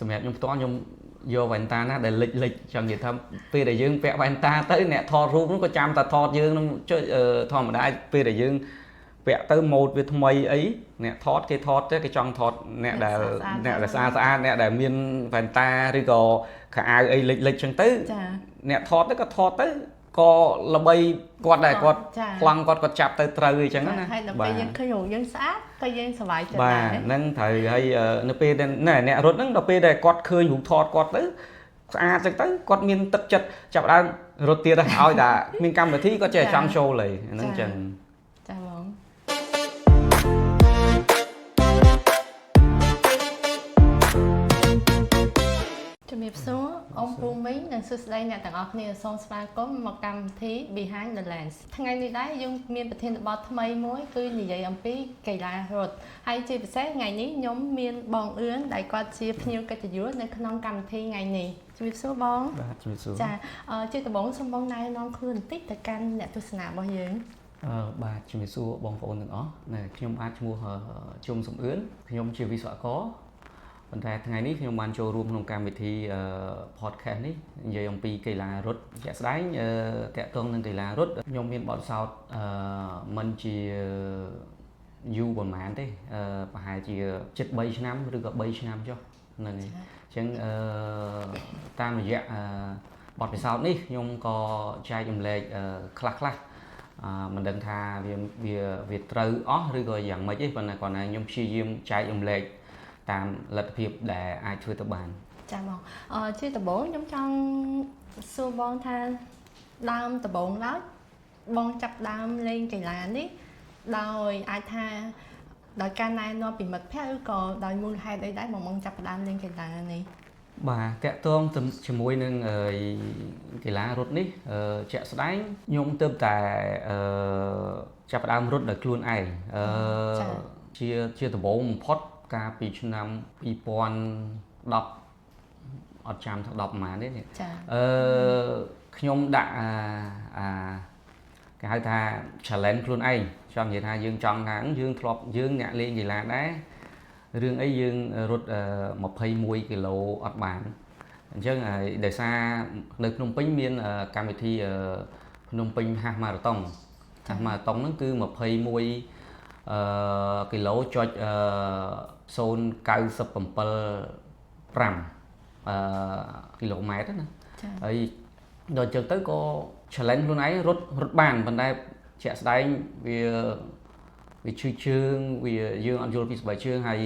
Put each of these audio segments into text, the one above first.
សម្រាប់ខ្ញុំផ្ទាល់ខ្ញុំយកវ៉ែនតាណាដែលលិចលិចចង់និយាយថាពេលដែលយើងពាក់វ៉ែនតាទៅអ្នកថតរូបនោះក៏ចាំតែថតយើងនឹងចុចធម្មតាពេលដែលយើងពាក់ទៅម៉ូតវាថ្មីអីអ្នកថតគេថតទៅគេចង់ថតអ្នកដែលស្អាតស្អាតអ្នកដែលមានវ៉ែនតាឬក៏ខោអាវអីលិចលិចចឹងទៅ ចា អ្នកថតទៅក៏ថតទៅក៏ល្បីគាត់ដែរគាត់ ចា ប្លង់គាត់គាត់ចាប់ទៅត្រូវអីចឹងណា ហើយដល់ពេលយើងឃើញរូបយើងស្អាតក៏យើងសប្បាយចិត្ត បាទ ដែរ ហ្នឹងត្រូវហើយនៅពេលដែលណែអ្នករត់ហ្នឹងដល់ពេលដែលគាត់ឃើញរូបថតគាត់ទៅស្អាតចឹងទៅគាត់មានទឹកចិត្តចាប់ដើមរត់ទៀតហើយឲ្យតែមានកម្មវិធីគាត់ចេះចង់ចូលហើយហ្នឹងចឹង ចាបងជំរាបសួរអ៊ំពូមីងនិងសួស្តីអ្នកទាំងអស់គ្នាសូមស្វាគមន៍មកកម្មវិធី Behind the Lens ថ្ងៃនេះដែរយើងមានប្រធានបទថ្មីមួយគឺនិយាយអំពីកីឡារត់ហើយជាពិសេសថ្ងៃនេះខ្ញុំមានបងអឿនដែលគាត់ជាភ្ញៀវកិត្តិយសនៅក្នុងកម្មវិធីថ្ងៃនេះជំរាបសួរបង បាទជំរាបសួរ ចាជាដំបូងសូមបងណែនាំខ្លួនបន្តិចទៅកាន់អ្នកទស្សនារបស់យើង បាទជំរាបសួរបងប្អូនទាំងអស់ណែខ្ញុំបាទឈ្មោះជុំសំអឿនខ្ញុំជាវិស្វករប៉ុន្តែថ្ងៃនេះខ្ញុំបានចូលរួមក្នុងកម្មវិធី podcast នេះនិយាយអំពីកីឡារត់ជាក់ស្ដែងតាក់ទងនឹងកីឡារត់ខ្ញុំមានបទពិសោធន៍មិនជាយូរប៉ុន្មានទេប្រហែលជាជិត3ឆ្នាំឬក៏3ឆ្នាំចុះហ្នឹងហើយអញ្ចឹងតាមរយៈបទពិសោធន៍នេះខ្ញុំក៏ចែករំលែកខ្លះខ្លះៗ មិនដឹងថាវាវាវាត្រូវអស់ឬក៏យ៉ាងម៉េចទេប៉ុន្តែគ្រាន់តែខ្ញុំព្យាយាមចែករំលែកតាមលទ្ធភាពដែលអាចធ្វើទៅបាន ចាបងជាដំបូងខ្ញុំចង់សួរបងថាដើមដំបូងឡើយបងចាប់ដើមលេងកីឡានេះដោយអាចថាដោយការណែនាំពីមិត្តភ័ក្តិឬក៏ដោយមូលហេតុអីដែរបងបងចាប់ផ្ដើមលេងកីឡានេះ បាទតាក់ទងទៅជាមួយនឹងកីឡារត់នេះជាក់ស្ដែងខ្ញុំទើបតែចាប់ផ្ដើមរត់ដោយខ្លួនឯងជាជាដំបូងបំផុតកាលពីឆ្នាំ2010អត់ចាំថា10ប្រហែលទេនេះ ចា ខ្ញុំដាក់អាគេហៅថា challenge ខ្លួនឯងចង់និយាយថាយើងចង់ថាយើងធ្លាប់យើងអ្នកលេងកីឡាដែររឿងអីយើងរត់21គីឡូអត់បានអញ្ចឹងហើយដោយសារនៅភ្នំពេញមានកម្មវិធីភ្នំពេញ Half Marathon Half Marathon ហ្នឹងគឺ21គីឡូចុច097.5គីឡូម៉ែត្រណា ចា ហើយដល់អញ្ចឹងទៅក៏ challenge ខ្លួនឯងរត់រត់បានប៉ុន្តែជាក់ស្ដែងវាវាឈឺជើងវាយើងអត់យល់ពីស្បែកជើងហើយ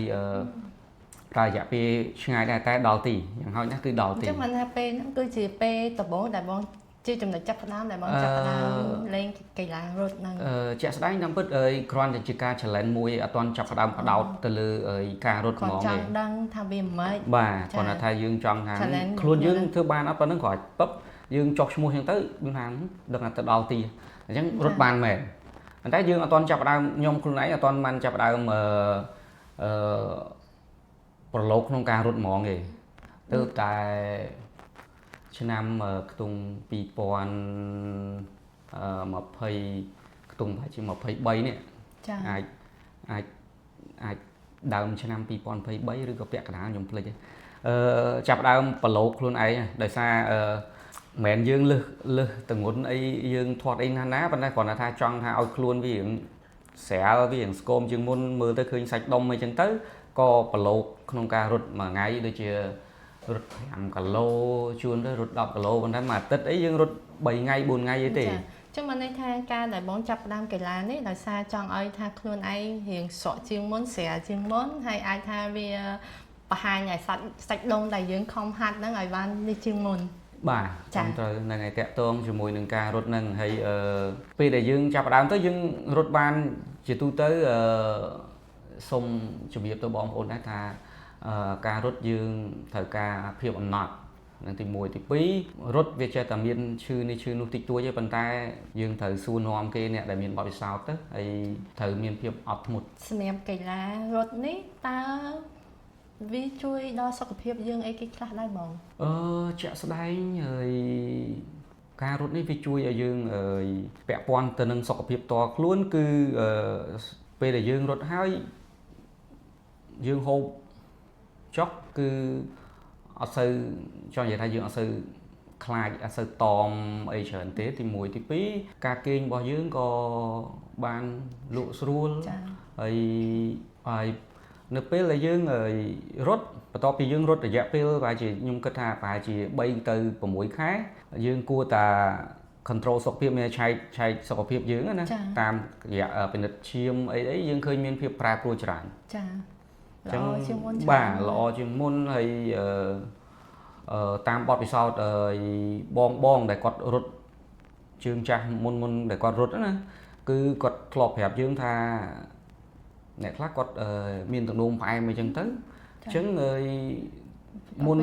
ប្រើរយៈពេលឆ្ងាយដែរតែដល់ទីយ៉ាងហោចណាស់គឺដល់ អញ្ ទី ចឹងបានថាពេលហ្នឹងគឺជាពេលដំបូងដែលបងជាចំណុចចាប់ផ្ដើមដែលបងចាប់ផ្ដើមលេងកីឡារត់ហ្នឹង ជាក់ស្ដែងតាមពិតគ្រាន់តែជាការ challenge មួយអត់ទាន់ចាប់ផ្ដើមផ្ដោតទៅលើការរត់ គាត់ ហ្មងទេ ចង់ដឹងថាវាមិនម៉េច បាទ ចា គ្រាន់តែថាយើងចង់ថា Challenge ខ្លួនយើងធ្វើបានអត់ប៉ុណ្្នឹងគ្រាន់ពឹបយើងចុះឈ្មោះអញ្ចឹងទៅយើងថាដឹងថាទៅដល់ទីអញ្ចឹងរត់បានមែនប៉ុន្តែយើងអត់ទាន់ចាប់ផ្ដើមខ្ញុំខ្លួនឯងអត់ទាន់បានចាប់ផ្ដើមអឺប្រឡូកក្នុងការរត់ហ្មងទេទើបតែឆ្នាំខ្ទង់2020ខ្ទង់ប្រហែលជា23នេះ ចា អាចអាចអាចដើមឆ្នាំ2023ឬក៏ពាក់កណ្ដាលខ្ញុំភ្លេចហើយចាប់ដើមប្រឡូកខ្លួនឯងហើយដោយសារមិនមែនយើងលឹះលឹះតងន់អីយើងធាត់អីណាស់ណាប៉ុន្តែគ្រាន់តែថាចង់ថាឲ្យខ្លួនវារៀងស្រាលវារៀងស្គមជាងមុនមើលទៅឃើញសាច់ដុំអីចឹងទៅក៏ប្រឡូកក្នុងការរត់មួយថ្ងៃដូចជារត់5គីឡូជួនទៅរត់10គីឡូប៉ុន្តែមួយអាទិត្យអីយើងរត់3ថ្ងៃ4ថ្ងៃអីទេ ចាចឹងបានន័យថាការដែលបងចាប់ផ្ដើមកីឡានេះដោយសារចង់ឲ្យថាខ្លួនឯងរៀងស្រក់ជាងមុនស្រាលជាងមុនហើយអាចថាវាបង្ហាញឲ្យសាច់សាច់ដុំដែលយើងខំហាត់ហ្នឹងឲ្យបាននេះជាងមុន បាទ ចា ត្រឹមត្រូវហ្នឹងហើយតាក់ទងជាមួយនឹងការរត់ហ្នឹងហើយពេលដែលយើងចាប់ផ្ដើមទៅយើងរត់បានជាទូទៅសូមជម្រាបទៅបងប្អូនដែរថាការរត់យើងត្រូវការភាពអំណត់នឹងទី1ទី2រត់វាចេះតែមានឈឺនេះឈឺនោះតិចតួចទេប៉ុន្តែយើងត្រូវសួរនាំគេអ្នកដែលមានបទពិសោធន៍ទៅហើយត្រូវមានភាពអត់ធ្មត់ សម្រាប់កីឡារត់នេះតើវាជួយដល់សុខភាពយើងអីគេខ្លះដែរបង ជាក់ស្ដែងហើយការរត់នេះវាជួយឲ្យយើងពាក់ព័ន្ធទៅនឹងសុខភាពផ្ទាល់ខ្លួនគឺពេលដែលយើងរត់ហើយយើងហូបចុកគឺ អត់សូវចង់និយាយថាយើងអត់សូវខ្លាចអត់សូវតមអីច្រើនទេទី1ទី2ការគេងរបស់យើងក៏បានលក់ស្រួលហើយហើយនៅពេលដែលយើងរត់បន្ទាប់ពីយើងរត់រយៈពេលប្រហែលជាខ្ញុំគិតថាប្រហែលជា3ទៅ6ខែយើងគួរតែ control សុខភាពមានឆែកសុខភាពយើងណាតាមរយៈពិនិត្យឈាមអីយើងឃើញមានភាពប្រែប្រួលច្រើនចាល្អជាងមុនច្រើនបាទល្អជាងមុនហើយតាមបទពិសោធន៍បងដែលគាត់រត់ជើងចាស់មុនដែលគាត់រត់ណាគឺគាត់ធ្លាប់ប្រាប់យើងថាអ្នកខ្លះគាត់មានទឹកនោមផ្អែមអីចឹងទៅអញ្ចឹងមុន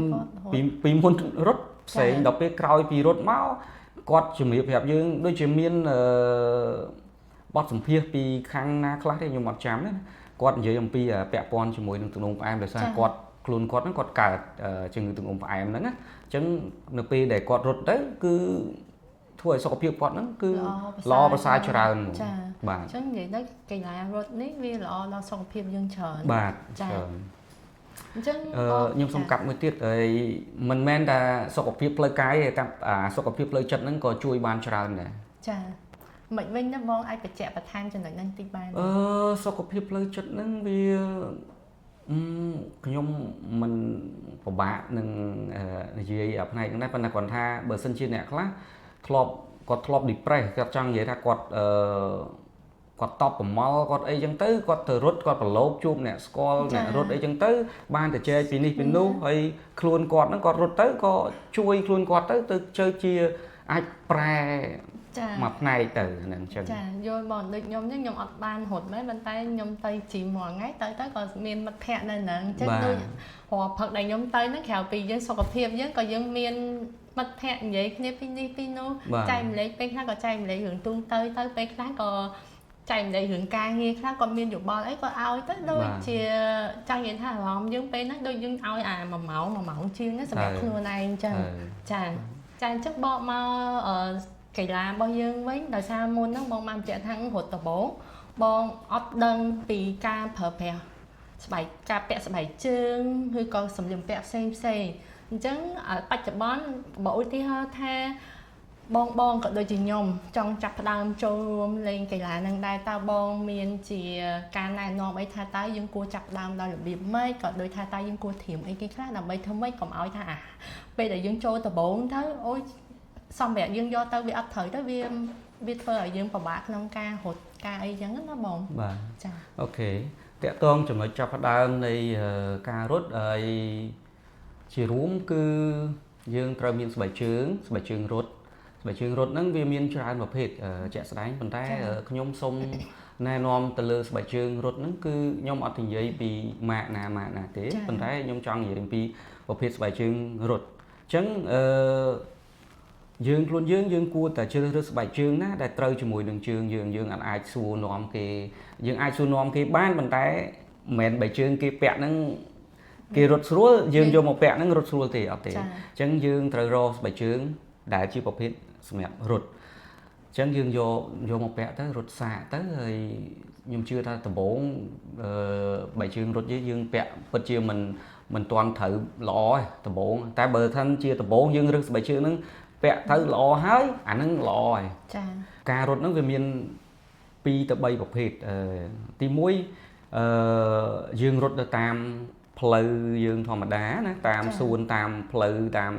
ពីមុនរត់ផ្សេងដល់ពេលក្រោយពីរត់មកគាត់ជំរាបប្រាប់យើងដូចជាមានបទសម្ភាសពីខាងណាខ្លះទេខ្ញុំអត់ចាំទេគាត់និយាយអំពីពាក់ព័ន្ធជាមួយនឹងទឹកនោមផ្អែមដោយសារគាត់ខ្លួនគាត់ហ្នឹងគាត់កើតជំងឺទឹកនោមផ្អែមហ្នឹងណាអញ្ចឹងនៅពេលដែលគាត់រត់ទៅគឺធ្វើឲ្យសុខភាពគាត់ហ្នឹងគឺល្អប្រសើរច្រើនចាបាទអញ្ចឹងនិយាយទៅកីឡារត់នេះវាល្អដល់សុខភាពយើងច្រើនបាទចាអញ្ចឹងខ្ញុំសូមកាត់មួយទៀតហើយមិនមែនតែសុខភាពផ្លូវកាយទេតាមសុខភាពផ្លូវចិត្តហ្នឹងក៏ជួយបានច្រើនដែរចាមិនវិញណាបងអាចបញ្ជាក់បន្ថែមចំណុចហ្នឹងតិចបានសុខភាពផ្លូវចិត្តហ្នឹងវាខ្ញុំមិនពិបាកនឹងនិយាយផ្នែកហ្នឹងដែរប៉ុន្តែគាត់ថាបើសិនជាអ្នកខ្លះធ្លាប់គាត់ធ្លាប់ depress គាត់ចង់និយាយថាគាត់គាត់តបប្រមល់គាត់អីចឹងទៅគាត់ទៅរត់គាត់ប្រឡូកជួបអ្នកស្គាល់អ្នករត់អីចឹងទៅបានទៅជែកពីនេះពីនោះហើយខ្លួនគាត់ហ្នឹងគាត់រត់ទៅក៏ជួយខ្លួនគាត់ទៅទៅជាអាចប្រែមួយផ្នែកទៅហ្នឹងចឹងចាយល់បងដូចខ្ញុំហ្នឹងខ្ញុំអត់បានរត់មែនប៉ុន្តែខ្ញុំទៅជីមួយថ្ងៃទៅក៏មានមិត្តភ័ក្តិនៅហ្នឹងចឹងដូចរាល់ផឹកដែលខ្ញុំទៅហ្នឹងក្រៅពីយើងសុខភាពយើងក៏យើងមានមិត្តភ័ក្តិនិយាយគ្នាពីនេះពីនោះចែកម្លែកពេលខ្លះក៏ចែកម្លែករឿងទូទៅទៅពេលខ្លះក៏ចែកម្លែករឿងការងារខ្លះគាត់មានយោបល់អីគាត់ឲ្យទៅដូចជាចង់និយាយថាអារម្មណ៍យើងពេលហ្នឹងដូចយើងឲ្យអា1ម៉ោង1ម៉ោងជាងហ្នឹងសម្រាប់ខ្លួនឯងចឹងចាចាអញ្ចឹងបកមកកីឡារបស់យើងវិញដោយសារមុនហ្នឹងបងបានបញ្ជាក់ថារត់ដំបូងបងអត់ដឹងពីការប្រើប្រាស់ស្បែកការពាក់ស្បែកជើងឬក៏សម្លៀកបំពាក់ផ្សេងផ្សេងអញ្ចឹងបច្ចុប្បន្នបើឧទាហរណ៍ថាបងក៏ដូចជាខ្ញុំចង់ចាប់ផ្ដើមចូលរួមលេងកីឡាហ្នឹងដែរតើបងមានជាការណែនាំអីថាតើយើងគួរចាប់ផ្ដើមដោយរបៀបម៉េចក៏ដូចថាតើយើងគួរត្រៀមអីគេខ្លះដើម្បីធ្វើម៉េចកុំឲ្យថាពេលដែលយើងចូលដំបូងទៅអូយសម្ភារៈយើងយកទៅវាអត់ត្រូវទៅវាធ្វើឲ្យយើងពិបាកក្នុងការរត់ការអីចឹងណាបងបាទចាអូខេតាក់ទងចំណុចចាប់ផ្ដើមនៃការរត់ហើយជារួមគឺយើងត្រូវមានស្បែកជើងស្បែកជើងរត់ស្បែកជើងរត់ហ្នឹងវាមានច្រើនប្រភេទជាក់ស្ដែងប៉ុន្តែខ្ញុំសូមណែនាំទៅលើស្បែកជើងរត់ហ្នឹងគឺខ្ញុំអត់និយាយពីម៉ាកណាម៉ាកណាទេប៉ុន្តែខ្ញុំចង់និយាយអំពីប្រភេទស្បែកជើងរត់អញ្ចឹងយើងខ្លួនយើងគួរតែជ្រើសរើសស្បែកជើងណាដែលត្រូវជាមួយនឹងជើងយើងយើងអាចសួរនាំគេយើងអាចសួរនាំគេបានប៉ុន្តែមិនមែនបែកជើងគេពាក់ហ្នឹងគេរត់ស្រួលយើងយកមកពាក់ហ្នឹងរត់ស្រួលទេអត់ទេអញ្ចឹងយើងត្រូវរកស្បែកជើងដែលជាប្រភេទសម្រាប់រត់អញ្ចឹងយើងយកមកពាក់ទៅរត់សាកទៅហើយខ្ញុំជឿថាដំបូងបែកជើងរត់យើងពាក់ពិតជាមិនទាន់ត្រូវល្អទេដំបូងតែបើថាជាដំបូងយើងរើសស្បែកជើងហ្នឹងពាក់ទៅល្អហើយអាហ្នឹងល្អហើយចាការរត់ហ្នឹងវាមាន2ទៅ3ប្រភេទទី1យើងរត់ទៅតាមផ្លូវយើងធម្មតាណាតាមសួនតាមផ្លូវតាម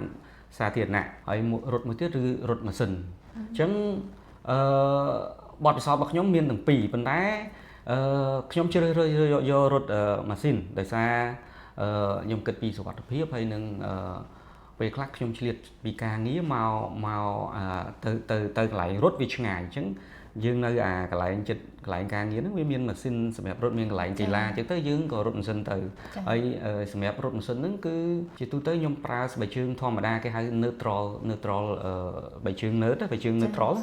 សាធារណៈហើយរត់មួយទៀតគឺរត់ម៉ាស៊ីនអញ្ចឹងបទពិសោធន៍របស់ខ្ញុំមានទាំងពីរប៉ុន្តែខ្ញុំជ្រើសរើសយករត់ម៉ាស៊ីនដោយសារខ្ញុំគិតពីសុវត្ថិភាពហើយនឹងពេលខ្លះខ្ញុំឆ្លៀតពីការងារមកទៅទៅទៅកន្លែងរត់វាឆ្ងាយអញ្ចឹងយើងនៅអាកន្លែងចិត្តកន្លែងការងារហ្នឹងវាមានម៉ាស៊ីនសម្រាប់រត់មានកន្លែងកីឡាអញ្ចឹងទៅយើងក៏រត់ម៉ាស៊ីនទៅហើយសម្រាប់រត់ម៉ាស៊ីនហ្នឹងគឺជាទូទៅខ្ញុំប្រើស្បែកជើងធម្មតាគេហៅ neutral ស្បែកជើង nerd ស្បែកជើង neutral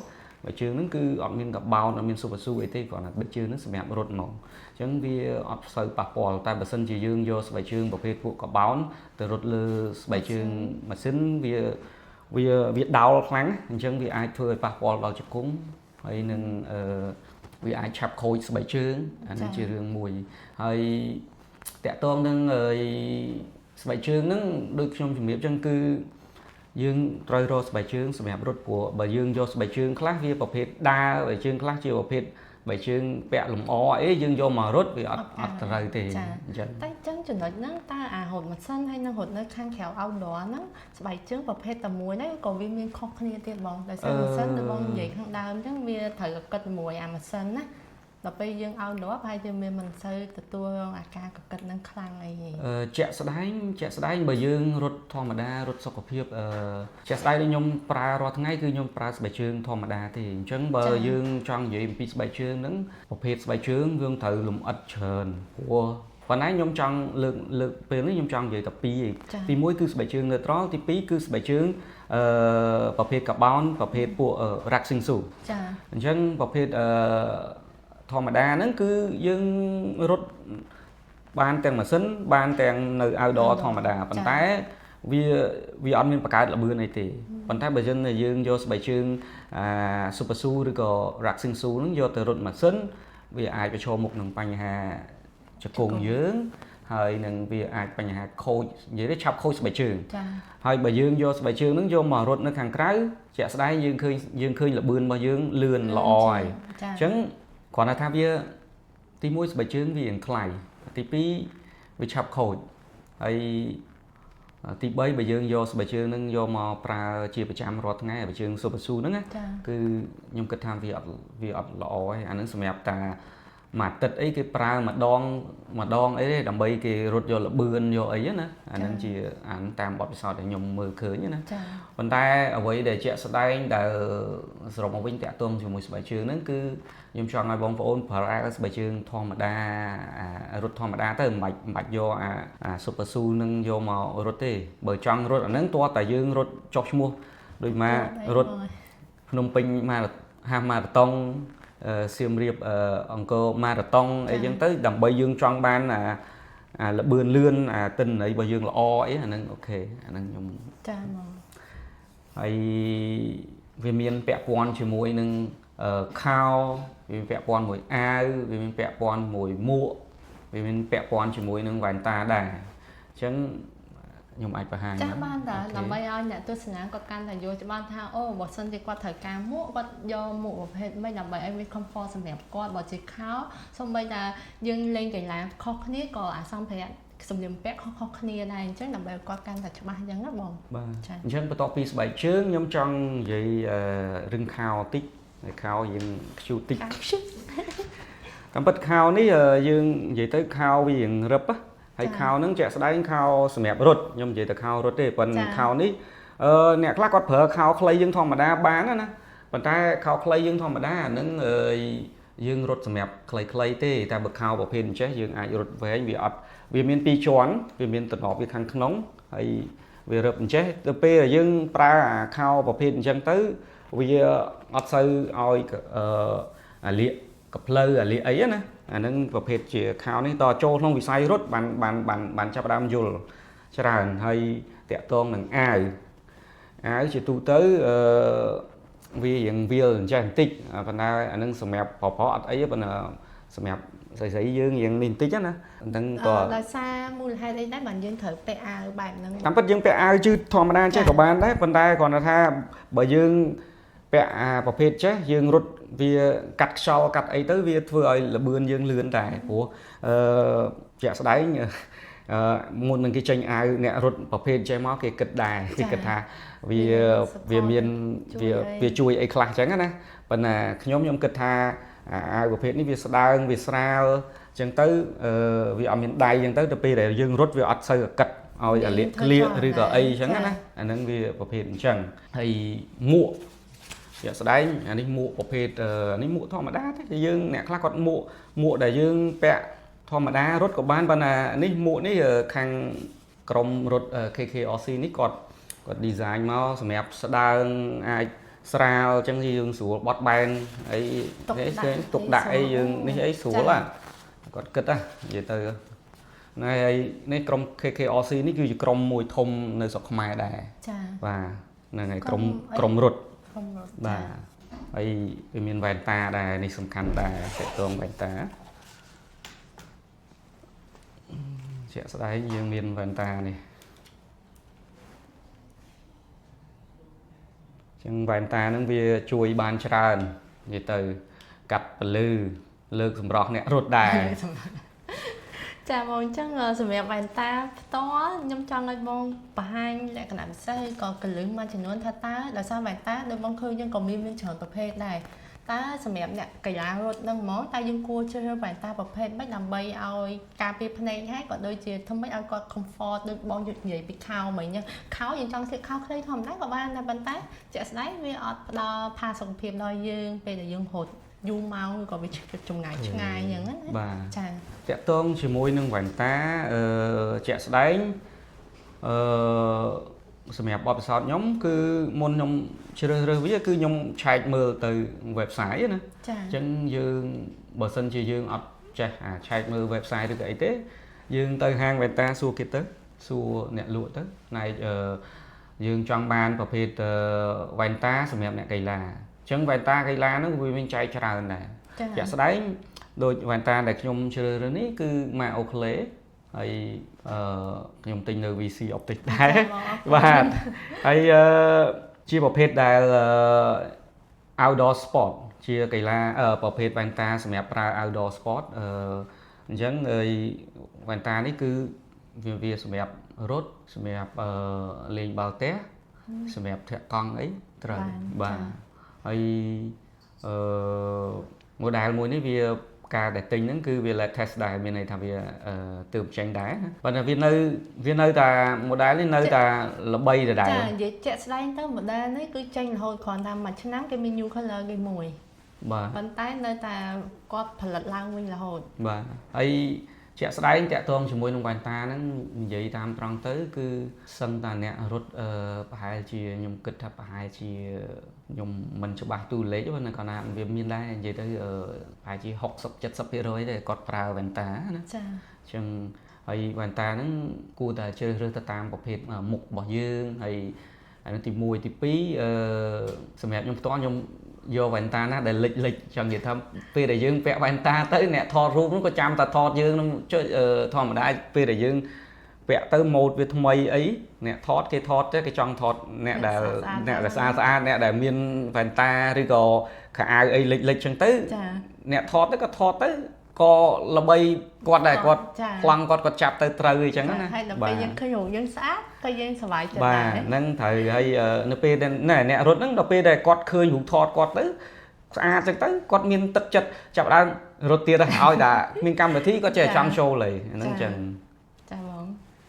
ស្បែកជើងហ្នឹងគឺអត់មានកាបោនអត់មានស៊ុបស៊ូអីទេគ្រាន់តែស្បែកជើងហ្នឹងសម្រាប់រត់ហ្មងអញ្ចឹងវាអត់សូវប៉ះពាល់តែបើសិនជាយើងយកស្បែកជើងប្រភេទពួកកាបោនទៅរត់លើស្បែកជើងម៉ាស៊ីនវាដោលខ្លាំងអញ្ចឹងវាអាចធ្វើឲ្យប៉ះពាល់ដល់ជង្គង់ហើយនឹងវាអាចឆាប់ខូចស្បែកជើងអានេះជារឿងមួយហើយតាក់ទងនឹង ស្បែកជើងហ្នឹងដូចខ្ញុំជំរាបចឹងគឺយើងត្រូវរកស្បែកជើងសម្រាប់រត់ព្រោះបើយើងយកស្បែកជើងខ្លះវាប្រភេទដើរស្បែកជើងខ្លះជាប្រភេទស្បែកជើងពាក់លម្អអីយើងយកមករត់វាអត់ត្រូវទេអញ្ចឹង តែអញ្ចឹងចំណុចហ្នឹងតើអារត់ម៉ាស៊ីនហើយនឹងរត់នៅខាងក្រៅ outdoor ហ្នឹងស្បែកជើងប្រភេទតែមួយហ្នឹងក៏វាមានខុសគ្នាទៀតបងដោយសារម៉ាស៊ីនដូចបងនិយាយខាងដើមអញ្ចឹងវាត្រូវកកិតមួយអាម៉ាស៊ីនណាដល់ពេលយើង outdoor ប្រហែលជាមានមិនសូវទទួលរងអាការកកិតហ្នឹងខ្លាំងអីទេ ជាក់ស្ដែងជាក់ស្ដែងបើយើងរត់ធម្មតារត់សុខភាពជាក់ស្ដែងដូចខ្ញុំប្រើរាល់ថ្ងៃគឺខ្ញុំប្រើស្បែកជើងធម្មតាទេអញ្ចឹងបើយើងចង់និយាយអំពីស្បែកជើងហ្នឹងប្រភេទស្បែកជើងយើងត្រូវលម្អិតច្រើនព្រោះប៉ុន្តែខ្ញុំចង់លើកលើកពេលនេះខ្ញុំចង់និយាយតែពីរឯងទី1គឺស្បែកជើង neutral ទី2គឺស្បែកជើងប្រភេទ carbon ប្រភេទពួក racing shoe ចា អញ្ចឹងប្រភេទធម្មតាហ្នឹងគឺយើងរត់បានទាំងម៉ាស៊ីនបានទាំងនៅ outdoor ធម្មតាប៉ុន្តែវាអត់មានបង្កើតល្បឿនអីទេប៉ុន្តែបើយើងយើងយកស្បែកជើងអា super shoe ឬក៏ racing shoe ហ្នឹងយកទៅរត់ម៉ាស៊ីនវាអាចប្រឈមមុខនឹងបញ្ហាជង្គង់យើងហើយនឹងវាអាចបញ្ហាខូចនិយាយទៅឆាប់ខូចស្បែកជើង ចា ហើយបើយើងយកស្បែកជើងហ្នឹងយកមករត់នៅខាងក្រៅជាក់ស្ដែងយើងឃើញល្បឿនរបស់យើងលឿនល្អហើយ ចា អញ្ចឹងគ្រាន់តែថាវាទី1ស្បែកជើងវារៀងថ្លៃទី2វាឆាប់ខូចហើយទី3បើយើងយកស្បែកជើងហ្នឹងយកមកប្រើជាប្រចាំរាល់ថ្ងៃស្បែកជើង super shoe ហ្នឹងណា ចា គឺខ្ញុំគិតថាវាអត់ល្អទេអាហ្នឹងសម្រាប់តាមួយអាទិត្យអីគេប្រើម្ដងម្ដងអីទេដើម្បីគេរត់យកល្បឿនយកអីណាអាហ្នឹងជាអានតាមបទពិសោធន៍ដែលខ្ញុំមើលឃើញណា ចា ប៉ុន្តែអ្វីដែលជាក់ស្ដែងដែលសរុបមកវិញតាក់ទងជាមួយស្បែកជើងហ្នឹងគឺខ្ញុំចង់ឲ្យបងប្អូនប្រើស្បែកជើងធម្មតាអារត់ធម្មតាទៅមិនបាច់យកអា super shoe ហ្នឹងយកមករត់ទេបើចង់រត់អាហ្នឹងតើតែយើងរត់ចុះឈ្មោះដូចមករត់ភ្នំពេញមក half marathon សៀមរាបអង្គរម៉ារ៉ាតុងអីចឹងទៅដើម្បីយើងចង់បានអាលបឿនលឿនអាទិន្នន័យរបស់យើងល្អអីអាហ្នឹង OK អាហ្នឹងខ្ញុំ ចាហ្មង ហើយវាមានពាក់ព័ន្ធជាមួយនឹងខោវាមានពាក់ព័ន្ធមួយអាវវាមានពាក់ព័ន្ធមួយមួកវាមានពាក់ព័ន្ធជាមួយនឹងវ៉ែនតាដែរអញ្ចឹងខ្ញុំអាចបង្ហាញ ចាស់បានតើដើម្បីឲ្យអ្នកទស្សនាគាត់កាន់តែយល់ច្បាស់ថាអូបើសិនជាគាត់ត្រូវការមួកគាត់យកមួកប្រភេទម៉េចដើម្បីឲ្យវា comfort សម្រាប់គាត់បើជាខោសូម្បីតែយើងលេងកីឡាខុសគ្នាក៏អាសម្ភារៈសម្លៀកបំពាក់ខុសៗគ្នាដែរអញ្ចឹងដើម្បីឲ្យគាត់កាន់តែច្បាស់អញ្ចឹងណាបង បាទ ចា៎ អញ្ចឹងបន្ទាប់ពីស្បែកជើងខ្ញុំចង់និយាយរឿងខោតិចហើយខោយើងខ្ជូតតិចតាមពិតខោនេះយើងនិយាយទៅខោវារៀងរឹបណាហើយខោហ្នឹងជាក់ស្ដែងខោសម្រាប់រត់ខ្ញុំនិយាយទៅខោរត់ទេប៉ុន្តែខោនេះអ្នកខ្លះគាត់ប្រើខោខ្លីយើងធម្មតាបានណាប៉ុន្តែខោខ្លីយើងធម្មតាអាហ្នឹងយើងរត់សម្រាប់ខ្លីៗទេតែបើខោប្រភេទអញ្ចេះយើងអាចរត់វែងវាអត់វាមានពីរជាន់វាមានតំណប់វាខាងក្នុងហើយវារឹបអញ្ចេះទៅពេលដែលយើងប្រើអាខោប្រភេទអញ្ចឹងទៅវាអត់សូវឲ្យអាលៀកកផ្លូវអាលៀកអីណាអាហ្នឹងប្រភេទជាខោនេះតចូលក្នុងវិស័យរត់បានបានបានបានចាប់ផ្ដើមយល់ច្រើនហើយតាក់ទងនឹងអាវអាវជាទូទៅវារៀងវាលអញ្ចេះបន្តិចប៉ុន្តែអាហ្នឹងសម្រាប់ប្រុសៗអត់អីទេប៉ុន្តែសម្រាប់ស្រីៗយើងរៀងនេះបន្តិចណាអញ្ចឹងក៏ ដោយសារមូលហេតុអីដែរបានយើងត្រូវពាក់អាវបែបហ្នឹង តាមពិតយើងពាក់អាវជឺធម្មតាចេះក៏បានដែរប៉ុន្តែគ្រាន់តែថាបើយើងពាក់អាប្រភេទចេះយើងរត់វាកាត់ខ្យល់កាត់អីទៅវាធ្វើឲ្យលបឿនយើងលឿនដែរព្រោះជាក់ស្ដែងមុននឹងគេចេញអាវអ្នករត់ប្រភេទចេះមកគេគិតដែរគេគិតថាវាវាមានវាវាជួយអីខ្លះអញ្ចឹងណាប៉ុន្តែខ្ញុំគិតថាអាវប្រភេទនេះវាស្ដើងវាស្រាលអញ្ចឹងទៅវាអត់មានដៃអញ្ចឹងទៅទៅពេលដែលយើងរត់វាអត់សូវកាត់ឲ្យអាលៀកក្លៀកឬក៏អីអញ្ចឹងណាអាហ្នឹងវាប្រភេទអញ្ចឹងហើយមួកជាក់ស្ដែងអានេះមួកប្រភេទអានេះមួកធម្មតាទេយើងអ្នកខ្លះគាត់មួកមួកដែលយើងពាក់ធម្មតារត់ក៏បានប៉ុន្តែនេះមួកនេះខាងក្រុមរត់ KKRC នេះគាត់ design មកសម្រាប់ស្ដើងអាចស្រាលអញ្ចឹងយើងស្រួលបត់បែនអីនេះទុកដាក់អីយើងនេះអីស្រួលគាត់គិតណានិយាយទៅណែហើយនេះក្រុម KKRC នេះគឺជាក្រុមមួយធំនៅស្រុកខ្មែរដែរ ចា បាទហ្នឹងហើយក្រុមក្រុមរត់ ក្រុមរត់ បាទហើយវាមានវ៉ែនតាដែរនេះសំខាន់ដែរតកតងវ៉ែនតា ជាក់ស្ដែងយើងមានវ៉ែនតានេះចឹងវ៉ែនតាហ្នឹងវាជួយបានច្រើននិយាយទៅកាត់ពលឺលើកសម្រស់អ្នករត់ដែរ ចាបងអញ្ចឹងសម្រាប់វ៉ែនតាផ្ទាល់ខ្ញុំចង់ឲ្យបងបង្ហាញលក្ខណៈពិសេសឬក៏កលឹះមួយចំនួនថាតើដោយសារវ៉ែនតាដូចបងឃើញយើងក៏មានច្រើនប្រភេទដែរតើសម្រាប់អ្នកកីឡារត់ហ្នឹងហ្មងតើយើងគួរជ្រើសរើសវ៉ែនតាប្រភេទម៉េចដើម្បីឲ្យការពារភ្នែកហើយក៏ដូចជាធ្វើម៉េចឲ្យគាត់ comfort ដូចបងយកនិយាយពីខោមិញហ្នឹងខោយើងចង់ស្លៀកខោខ្លីធម្មតាក៏បានដែរប៉ុន្តែជាក់ស្ដែងវាអត់ផ្ដល់ផាសុកភាពដល់យើងពេលដែលយើងរត់យូរម៉ោងឬក៏វាចម្ងាយឆ្ងាយអញ្ចឹងណា បាទ ចា តាក់ទងជាមួយនឹងវ៉ែនតាជាក់ស្ដែងអឺសម្រាប់បទពិសោធន៍ខ្ញុំគឺមុនខ្ញុំជ្រើសរើសវាគឺខ្ញុំឆែកមើលទៅ website ណា ចា អញ្ចឹងយើងបើសិនជាយើងអត់ចេះអាឆែកមើល website ឬក៏អីទេយើងទៅហាងវ៉ែនតាសួរគេទៅសួរអ្នកលក់ទៅផ្នែកយើងចង់បានប្រភេទវ៉ែនតាសម្រាប់អ្នកកីឡាអញ្ចឹងវ៉ែនតាកីឡាហ្នឹងវាមានចែកច្រើនដែរ ចា ជាក់ស្ដែងដូចវ៉ែនតាដែលខ្ញុំជ្រើសរើសនេះគឺម៉ា Oakley ហើយខ្ញុំទិញនៅ VC Optic ដែរ បាទហើយជាប្រភេទដែលoutdoor sport ជាកីឡាប្រភេទវ៉ែនតាសម្រាប់ប្រើ outdoor sport អញ្ចឹងហើយវ៉ែនតានេះគឺវាសម្រាប់រត់សម្រាប់លេងបាល់ទះសម្រាប់ធាក់កង់អីត្រូវបាទហើយអឺ model មួយនេះវាការដែលទិញហ្នឹងគឺវា latest ដែរមានន័យថាវាទើបចេញដែរណាប៉ុន្តែវានៅតែ model នេះនៅតែល្បីដដែល ចានិយាយជាក់ស្ដែងទៅ model នេះគឺចេញរហូតគ្រាន់តែមួយឆ្នាំគេមាន new color គេមួយ បាទ ប៉ុន្តែនៅតែគាត់ផលិតឡើងវិញរហូត បាទហើយជាក់ស្ដែងតាក់ទងជាមួយនឹងវ៉ែនតាហ្នឹងនិយាយតាមត្រង់ទៅគឺសឹងតាអ្នករត់ប្រហែលជាខ្ញុំគិតថាប្រហែលជាខ្ញុំមិនច្បាស់ទូលេខទេប៉ុន្តែគាត់ថាវាមានដែរនិយាយទៅប្រហែលជា60 70%ទេគាត់ប្រើវ៉ែនតាណា ចា អញ្ចឹងហើយវ៉ែនតាហ្នឹងគួរតែជ្រើសរើសទៅតាមប្រភេទមុខរបស់យើងហើយអានោះទី1ទី2សម្រាប់ខ្ញុំផ្ទាល់ខ្ញុំយកវ៉ែនតាណាដែលលិចលិចចង់និយាយថាពេលដែលយើងពាក់វ៉ែនតាទៅអ្នកថតរូបនោះក៏ចាំតែថតយើងនឹងចុចធម្មតាពេលដែលយើងពាក់ទៅម៉ូដវាថ្មីអីអ្នកថតគេថតទៅគេចង់ថតអ្នកដែលស្អាតស្អាតអ្នកដែលមានវ៉ែនតាឬក៏ខោអាវអីលិចលិចចឹងទៅ ចា អ្នកថតទៅក៏ថតទៅក៏ល្បីគាត់ដែរគាត់ ចា ប្លង់គាត់គាត់ចាប់ទៅត្រូវអីចឹងណា ហើយដល់ពេលយើងឃើញរូបយើងស្អាតក៏យើងសប្បាយចិត្ត បាទ ដែរ ហ្នឹងត្រូវហើយនៅពេលដែលណែអ្នករត់ហ្នឹងដល់ពេលដែលគាត់ឃើញរូបថតគាត់ទៅស្អាតចឹងទៅគាត់មានទឹកចិត្តចាប់ដើមរត់ទៀតហើយឲ្យតែមានកម្មវិធីគាត់ចេះចង់ចូលហើយហ្នឹងចឹង ចាបង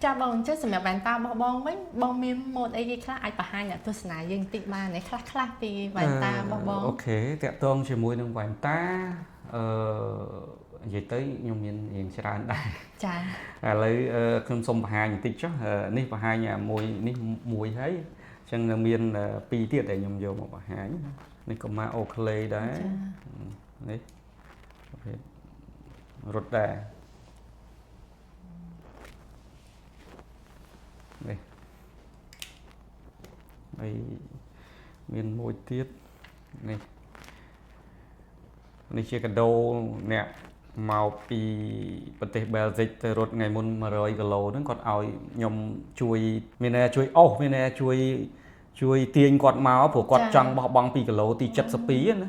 ចាបងអញ្ចឹងសម្រាប់វ៉ែនតារបស់បងវិញបងមានម៉ូដអីគេខ្លះអាចបង្ហាញអ្នកទស្សនាយើងតិចបានទេខ្លះខ្លះពីវ៉ែនតារបស់បង OK តាក់ទងជាមួយនឹងវ៉ែនតានិយាយទៅខ្ញុំមានរៀងច្រើនដែរ ចា ឥឡូវខ្ញុំសូមបង្ហាញបន្តិចចុះនេះបង្ហាញមួយនេះមួយហើយអញ្ចឹងនៅមានពីរទៀតដែលខ្ញុំយកមកបង្ហាញនេះក៏មក Oakley ដែរនេះប្រភេទរត់ដែរនេះហើយមានមួយទៀតនេះនេះជាកាដូអ្នកមកពីប្រទេសបែលហ្សិកទៅរត់ថ្ងៃមុន100គីឡូហ្នឹងគាត់ឲ្យខ្ញុំជួយមានន័យជួយអូសមានន័យជួយជួយទាញគាត់មកព្រោះគាត់ចង់បោះបង់2គីឡូទី72ណា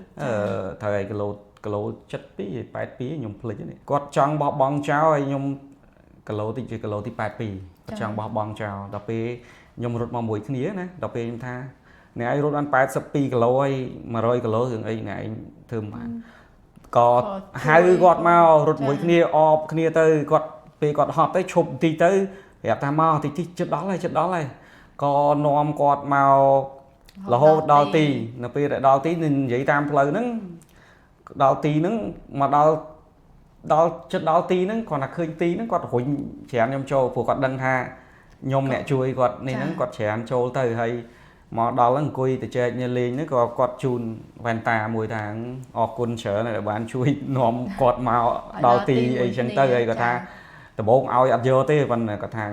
ត្រូវឲ្យគីឡូគីឡូ72 82ខ្ញុំភ្លេចនេះគាត់ចង់បោះបង់ចោលឲ្យខ្ញុំគីឡូតិចជាគីឡូទី82គាត់ចង់បោះបង់ចោលដល់ពេលខ្ញុំរត់មកមួយគ្នាណាដល់ពេលខ្ញុំថាអ្នកឯងរត់បាន82គីឡូហើយ100គីឡូរឿងអីអ្នកឯងធ្វើមិនបានក៏ហៅគាត់មករត់មួយគ្នាអបគ្នាទៅគាត់ពេលគាត់ហត់ទៅឈប់បន្តិចទៅប្រាប់ថាមកតិចតិចចិត្តដល់ហើយចិត្តដល់ហើយក៏នាំគាត់មករហូតដល់ទីនៅពេលដែលដល់ទីនិយាយតាមផ្លូវហ្នឹងដល់ទីហ្នឹងមកដល់ដល់ចិត្តដល់ទីហ្នឹងគាត់ថាឃើញទីហ្នឹងគាត់រុញច្រានខ្ញុំចូលព្រោះគាត់ដឹងថាខ្ញុំអ្នកជួយគាត់នេះហ្នឹងគាត់ច្រានចូលទៅហើយមកដល់ហ្នឹងអង្គុយទៅចែកញ៉ាលេងហ្នឹងក៏គាត់ជូនវ៉ែនតាមួយថាអរគុណច្រើនដែលបានជួយនាំគាត់មកដល់ទីអីចឹងទៅហើយគាត់ថា ដំបូងឲ្យអត់យកទេប៉ុន្តែគាត់ថា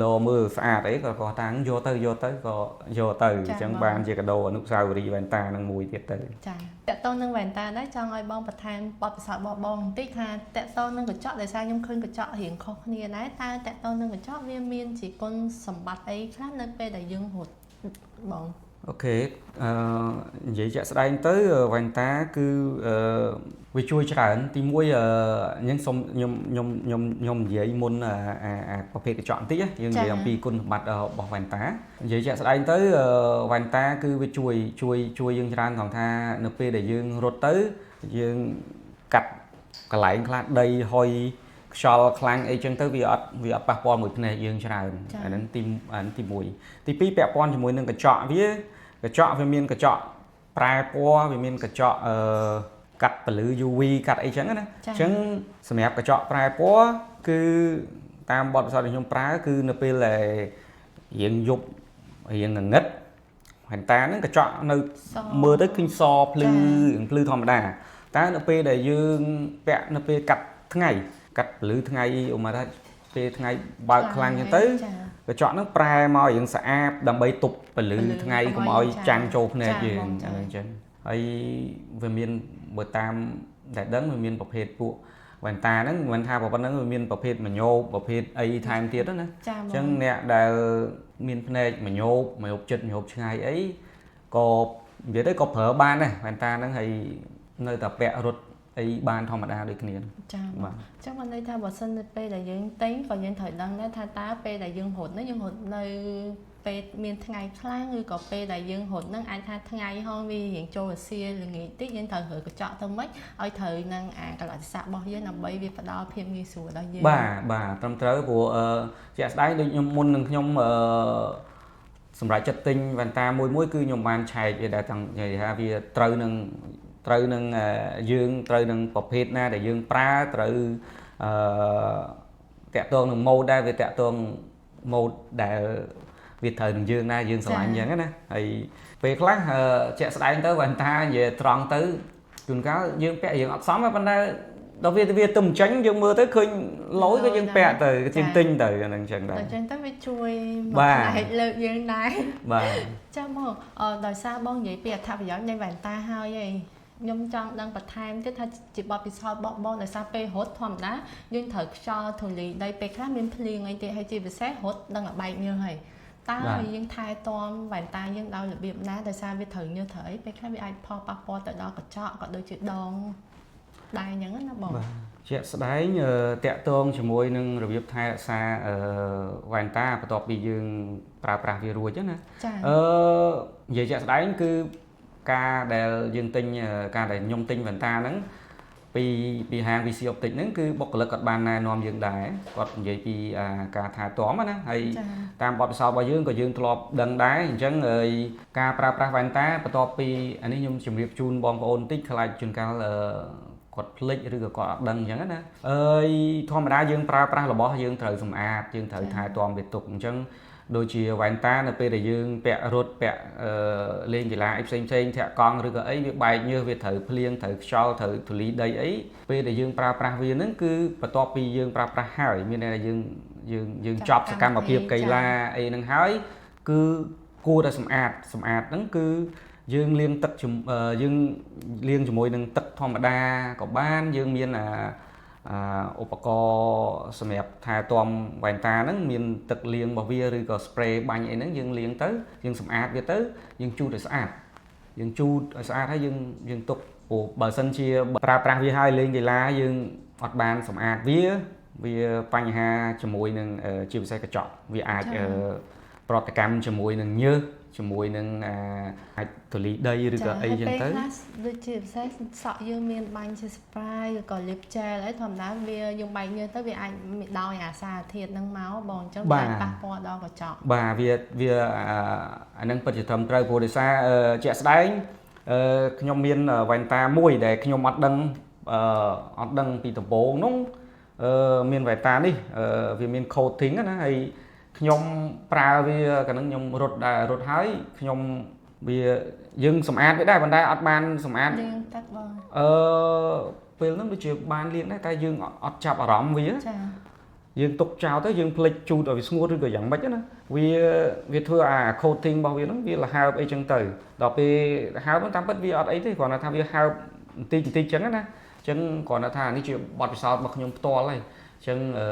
លោមើលស្អាតអីក៏គាត់ថាយកទៅយកទៅក៏យកទៅអញ្ចឹងបានជាកាដូអនុស្សាវរីយ៍វ៉ែនតានឹងមួយទៀតទៅ ចាតកតងនឹងវ៉ែនតាដែរចង់ឲ្យបងបន្ថែមបទពិសោធន៍របស់បងបន្តិចថាតកតងនឹងកញ្ចក់ដោយសារខ្ញុំឃើញកញ្ចក់រៀងខុសគ្នាដែរតើតកតងនឹងកញ្ចក់វាមានជាគុណសម្បត្តិអីខ្លះនៅពេលដែលយើងរត់បង OK និយាយជាក់ស្ដែងទៅវ៉ែនតាគឺវាជួយច្រើនទីមួយអញ្ចឹងសូមខ្ញុំខ្ញុំខ្ញុំខ្ញុំនិយាយមុនអាប្រភេទកញ្ចក់បន្តិចយើងនិយាយអំពីគុណសម្បត្តិរបស់វ៉ែនតានិយាយជាក់ស្ដែងទៅវ៉ែនតាគឺវាជួយជួយជួយយើងច្រើនត្រង់ថានៅពេលដែលយើងរត់ទៅយើងកាត់កន្លែងខ្លះដីហុយខ្យល់ខ្លាំងអីចឹងទៅវាអត់ប៉ះពាល់មួយភ្នែកយើងច្រើនអាហ្នឹងទី1ទី2ពាក់ព័ន្ធជាមួយនឹងកញ្ចក់វាកញ្ចក់វាមានកញ្ចក់ប្រែពណ៌វាមានកញ្ចក់កាត់ពន្លឺ UV កាត់អីចឹងណាអញ្ចឹងសម្រាប់កញ្ចក់ប្រែពណ៌គឺតាមបទពិសោធន៍ដែលខ្ញុំប្រើគឺនៅពេលដែលរៀងយប់រៀងងងឹតវ៉ែនតាហ្នឹងកញ្ចក់នៅមើលទៅឃើញសភ្លឺរៀងភ្លឺធម្មតាតែនៅពេលដែលយើងពាក់នៅពេលកាត់ថ្ងៃកាត់ពន្លឺថ្ងៃឧបមាថាពេលថ្ងៃបើកខ្លាំងចឹងទៅកញ្ចក់ហ្នឹងប្រែមករៀងស្អាតដើម្បីទប់ពន្លឺថ្ងៃកុំឲ្យចាំងចូលភ្នែកយើងអាហ្នឹងចឹងហើយវាមានបើតាមដែលដឹងវាមានប្រភេទពួកវ៉ែនតាហ្នឹងមិនថាប៉ុណ្្នឹងវាមានប្រភេទមញោបប្រភេទអីថែមទៀតណាអញ្ចឹងអ្នកដែលមានភ្នែកមញោបមញោបចិត្តមញោបឆ្ងាយអីក៏និយាយទៅក៏ប្រើបានដែរវ៉ែនតាហ្នឹងហើយនៅតែពាក់រត់អីបានធម្មតាដូចគ្នាចាបាទអញ្ចឹងបានន័យថាបើសិននៅពេលដែលយើងទិញក៏យើងត្រូវដឹងដែរថាតើពេលដែលយើងរត់នោះយើងរត់នៅពេលមានថ្ងៃខ្លាំងឬក៏ពេលដែលយើងរត់នឹងអាចថាថ្ងៃហងវារៀងចូលរសៀលល្ងាចតិចយើងត្រូវរើកញ្ចក់ទៅម៉េចឲ្យត្រូវនឹងអាកលៈទេសៈរបស់យើងដើម្បីវាផ្ដល់ភាពងាយស្រួលដល់យើងបាទបាទត្រឹមត្រូវព្រោះជាក់ស្ដែងដូចខ្ញុំមុននឹងខ្ញុំសម្រាប់ចិត្តទិញវ៉ែនតាមួយមួយគឺខ្ញុំបានឆែកវាដែរទាំងនិយាយថាវាត្រូវនឹងយើងត្រូវនឹងប្រភេទណាដែលយើងប្រើត្រូវតាក់ទងនឹងម៉ូដដែរវាតាក់ទងម៉ូដដែលវាត្រូវនឹងយើងដែរយើងស្រឡាញ់អញ្ចឹងណាហើយពេលខ្លះជាក់ស្ដែងទៅវ៉ែនតានិយាយត្រង់ទៅជួនកាលយើងពាក់យើងអត់សមប៉ុន្តែដល់វាទៅមិនចេញយើងមើលទៅឃើញលយក៏យើងពាក់ទៅយើងទិញទៅអាហ្នឹងអញ្ចឹងដែរអញ្ចឹងទៅវាជួយមកផ្នែកលើកយើងដែរបាទចាំមកដោយសារបងនិយាយពីអត្ថប្រយោជន៍នៃវ៉ែនតាហើយឯងខ្ញុំចង់ដឹងបន្ថែមទៀតថាជាបទពិសោធន៍របស់បងដោយសារពេលរត់ធម្មតាយើងត្រូវខ្យល់ធូលីដីពេលខ្លះមានភ្លៀងអីទៀតហើយជាពិសេសរត់ដឹងតែបែកញើសហើយតើយើងថែទាំវ៉ែនតាយើងដោយរបៀបណាដោយសារវាត្រូវញើសត្រូវអីពេលខ្លះវាអាចផលប៉ះពាល់ទៅដល់កញ្ចក់ក៏ដូចជាដងដែរអញ្ចឹងណាបងបាទជាក់ស្ដែងតាក់ទងជាមួយនឹងរបៀបថែរក្សាវ៉ែនតាបន្ទាប់ពីយើងប្រើប្រាស់វារួចណានិយាយជាក់ស្ដែងគឺការដែលយើងទិញការដែលខ្ញុំទិញវ៉ែនតាហ្នឹងពីហាង VC Optic ហ្នឹងគឺបុគ្គលិកគាត់បានណែនាំយើងដែរគាត់និយាយពីការថែទាំណាហើយតាមបទពិសោធន៍របស់យើងក៏យើងធ្លាប់ដឹងដែរអញ្ចឹងការប្រើប្រាស់វ៉ែនតាបន្ទាប់ពីអានេះខ្ញុំជម្រាបជូនបងប្អូនបន្តិចខ្លាចជួនកាលគាត់ភ្លេចឬក៏គាត់អត់ដឹងអញ្ចឹងណាអើយធម្មតាយើងប្រើប្រាស់របស់យើងត្រូវសម្អាតយើងត្រូវថែទាំវាទុកអញ្ចឹងដូចជាវ៉ែនតានៅពេលដែលយើងពាក់រត់ពាក់លេងកីឡាអីផ្សេងផ្សេងធាក់កង់ឬក៏អីវាបែកញើសវាត្រូវភ្លៀងត្រូវខ្យល់ត្រូវធូលីដីអីពេលដែលយើងប្រើប្រាស់វាហ្នឹងគឺបន្ទាប់ពីយើងប្រើប្រាស់ហើយមានន័យថាយើងយើងចប់សកម្មភាពកីឡាអីហ្នឹងហើយគឺគួរតែសម្អាតហ្នឹងគឺយើងលាងទឹកយើងលាងជាមួយនឹងទឹកធម្មតាក៏បានយើងមានឧបករណ៍សម្រាប់ថែទាំវ៉ែនតាហ្នឹងមានទឹកលាងរបស់វាឬក៏ spray បាញ់អីហ្នឹងយើងលាងទៅយើងសម្អាតវាទៅយើងជូតឲ្យស្អាតយើងជូតឲ្យស្អាតហើយយើងទុកព្រោះបើសិនជាប្រើប្រាស់វាហើយលេងកីឡាយើងអត់បានសម្អាតវាបញ្ហាជាមួយនឹងជាពិសេសកញ្ចក់វាអាចប្រតិកម្មជាមួយនឹងញើសជាមួយនឹងអាចធូលីដីឬក៏អីចឹងទៅដូចជាពិសេសសក់យើងមានបាញ់ជា spray ឬក៏ lip gel អីធម្មតាវាយើងបែកញើសទៅវាអាចដោយអាសារធាតុហ្នឹងមកបងអញ្ចឹងអាចប៉ះពាល់ដល់កញ្ចក់បាទវាអាហ្នឹងពិតជាត្រឹមត្រូវព្រោះដោយសារជាក់ស្ដែងខ្ញុំមានវ៉ែនតាមួយដែលខ្ញុំអត់ដឹងពីដំបូងនោះមានវ៉ែនតានេះវាមាន coating ណាហើយខ្ញុំប្រើវាកាលហ្នឹងខ្ញុំរត់ដែររត់ហើយខ្ញុំវាយើងសម្អាតវាដែរប៉ុន្តែអត់បានសម្អាតលាងទឹកបងពេលហ្នឹងដូចជាបានលាងដែរតែយើងអត់ចាប់អារម្មណ៍វាចា យើងទុកចោលទៅយើងភ្លេចជូតឲ្យវាស្ងួតឬក៏យ៉ាងម៉េចណាវាវាធ្វើអា coating របស់វាហ្នឹងវាលហើបអីចឹងទៅដល់ពេលហើបហ្នឹងតាមពិតវាអត់អីទេគ្រាន់តែថាវាហើបបន្តិចបន្តិចចឹងណាអញ្ចឹងគ្រាន់តែថានេះជាបទពិសោធន៍របស់ខ្ញុំផ្ទាល់ហើយអញ្ចឹងអឺ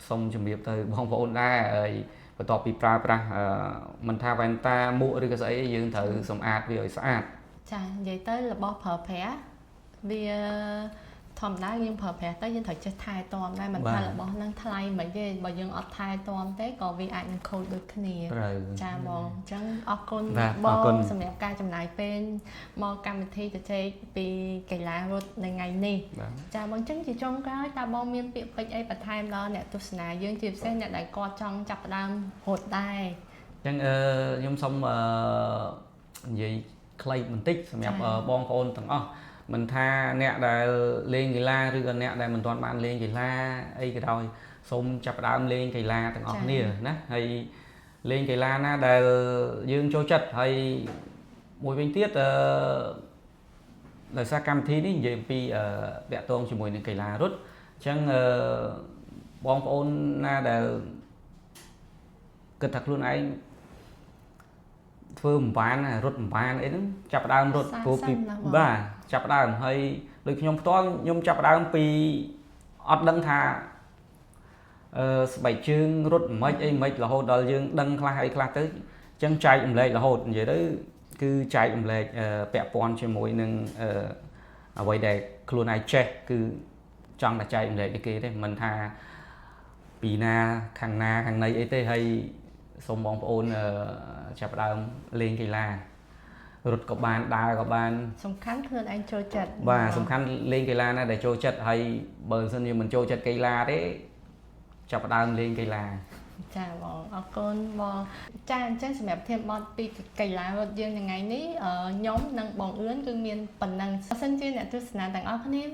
សូមជម្រាបទៅបងប្អូនដែរហើយបន្ទាប់ពីប្រើប្រាស់មិនថាវ៉ែនតាមួកឬក៏ស្អីយើងត្រូវសម្អាតវាឲ្យស្អាត ចានិយាយទៅរបស់ប្រើប្រាស់វាធម្មតាយើងប្រើប្រាស់ទៅយើងត្រូវចេះថែទាំដែរមិនថារបស់ហ្នឹងថ្លៃមិនទេបើយើងអត់ថែទាំទេក៏វាអាចនឹងខូចដូចគ្នា ត្រូវ ចាបងអញ្ចឹងអរគុណបងសម្រាប់ការចំណាយពេលមកកម្មវិធីជជែកពីកីឡារត់នៅថ្ងៃនេះចាបងអញ្ចឹងជាចុងក្រោយតើបងមានពាក្យពេចន៍អីបន្ថែមដល់អ្នកទស្សនាយើងជាពិសេសអ្នកដែលគាត់ចង់ចាប់ផ្ដើមរត់ដែរ អញ្ចឹងខ្ញុំសូមនិយាយខ្លីបន្តិចសម្រាប់បងប្អូនទាំងអស់មិនថាអ្នកដែលលេងកីឡាឬក៏អ្នកដែលមិនទាន់បានលេងកីឡាអីក៏ដោយសូមចាប់ផ្ដើមលេងកីឡាទាំងអស់គ្នាណាហើយលេងកីឡាណាដែលយើងចូលចិត្តហើយមួយវិញទៀតអឺដោយសារកម្មវិធីនេះនិយាយអំពីតាក់ទងជាមួយនឹងកីឡារត់អញ្ចឹងអឺបងប្អូនណាដែលគិតថាខ្លួនឯងធ្វើមិនបានរត់មិនបានអីហ្នឹងចាប់ផ្ដើមរត់ព្រោះពីបាទចាប់ផ្ដើមហើយដូចខ្ញុំផ្ទាល់ខ្ញុំចាប់ផ្ដើមពីអត់ដឹងថាអឺស្បែកជើងរត់មិនអីមិនរហូតដល់យើងដឹងខ្លះអីខ្លះទៅអញ្ចឹងចែករំលែករហូតនិយាយទៅគឺចែករំលែកពាក់ព័ន្ធជាមួយនឹងអ្វីដែលខ្លួនឯងចេះគឺចង់តែចែករំលែកឲ្យគេទេមិនថាពីណាខាងណាខាងណីអីទេហើយសូមបងប្អូនចាប់ផ្ដើមលេងកីឡារត់ក៏បានដើរក៏បាន សំខាន់ខ្លួនឯងចូលចិត្ត បាទសំខាន់លេងកីឡាណាដែលចូលចិត្តហើយបើមិនសិនជាមិនចូលចិត្តកីឡាទេចាប់ផ្ដើមលេងកីឡា ចាបងអរគុណបងចាអញ្ចឹងសម្រាប់ធានបទពីកីឡារត់យើងថ្ងៃនេះខ្ញុំនិងបងអឿនគឺមានប៉ុណ្ណឹងបើសិនជាអ្នកទស្សនាទាំងអស់គ្នា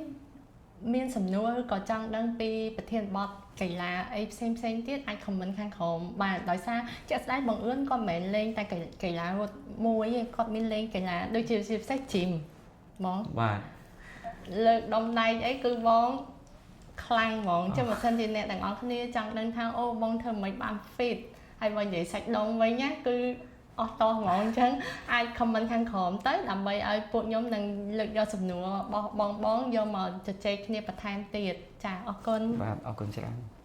មានសំណួរឬក៏ចង់ដឹងពីប្រធានបទកីឡាអីផ្សេងផ្សេងទៀតអាច comment ខាងក្រោមបានដោយសារជាក់ស្ដែងបងអឿនគាត់មិនមែនលេងតែកីឡារត់មួយទេគាត់មានលេងកីឡាដូចជាពិសេស gym បង បាទ លើកដុំដែកអីគឺបងខ្លាំងហ្មងចឹងបើសិនជាអ្នកទាំងអស់គ្នាចង់ដឹងថាអូបងធ្វើមិនបាន fit ហើយបើនិយាយសាច់ដុំវិញណាគឺអស់តោះហ្មងអញ្ចឹងអាច comment ខាងក្រោមទៅដើម្បីឲ្យពួកខ្ញុំនឹងលើកយកសំណួររបស់បងបងយកមកជជែកគ្នាបន្ថែមទៀតចាអរគុណ បាទអរគុណច្រើន។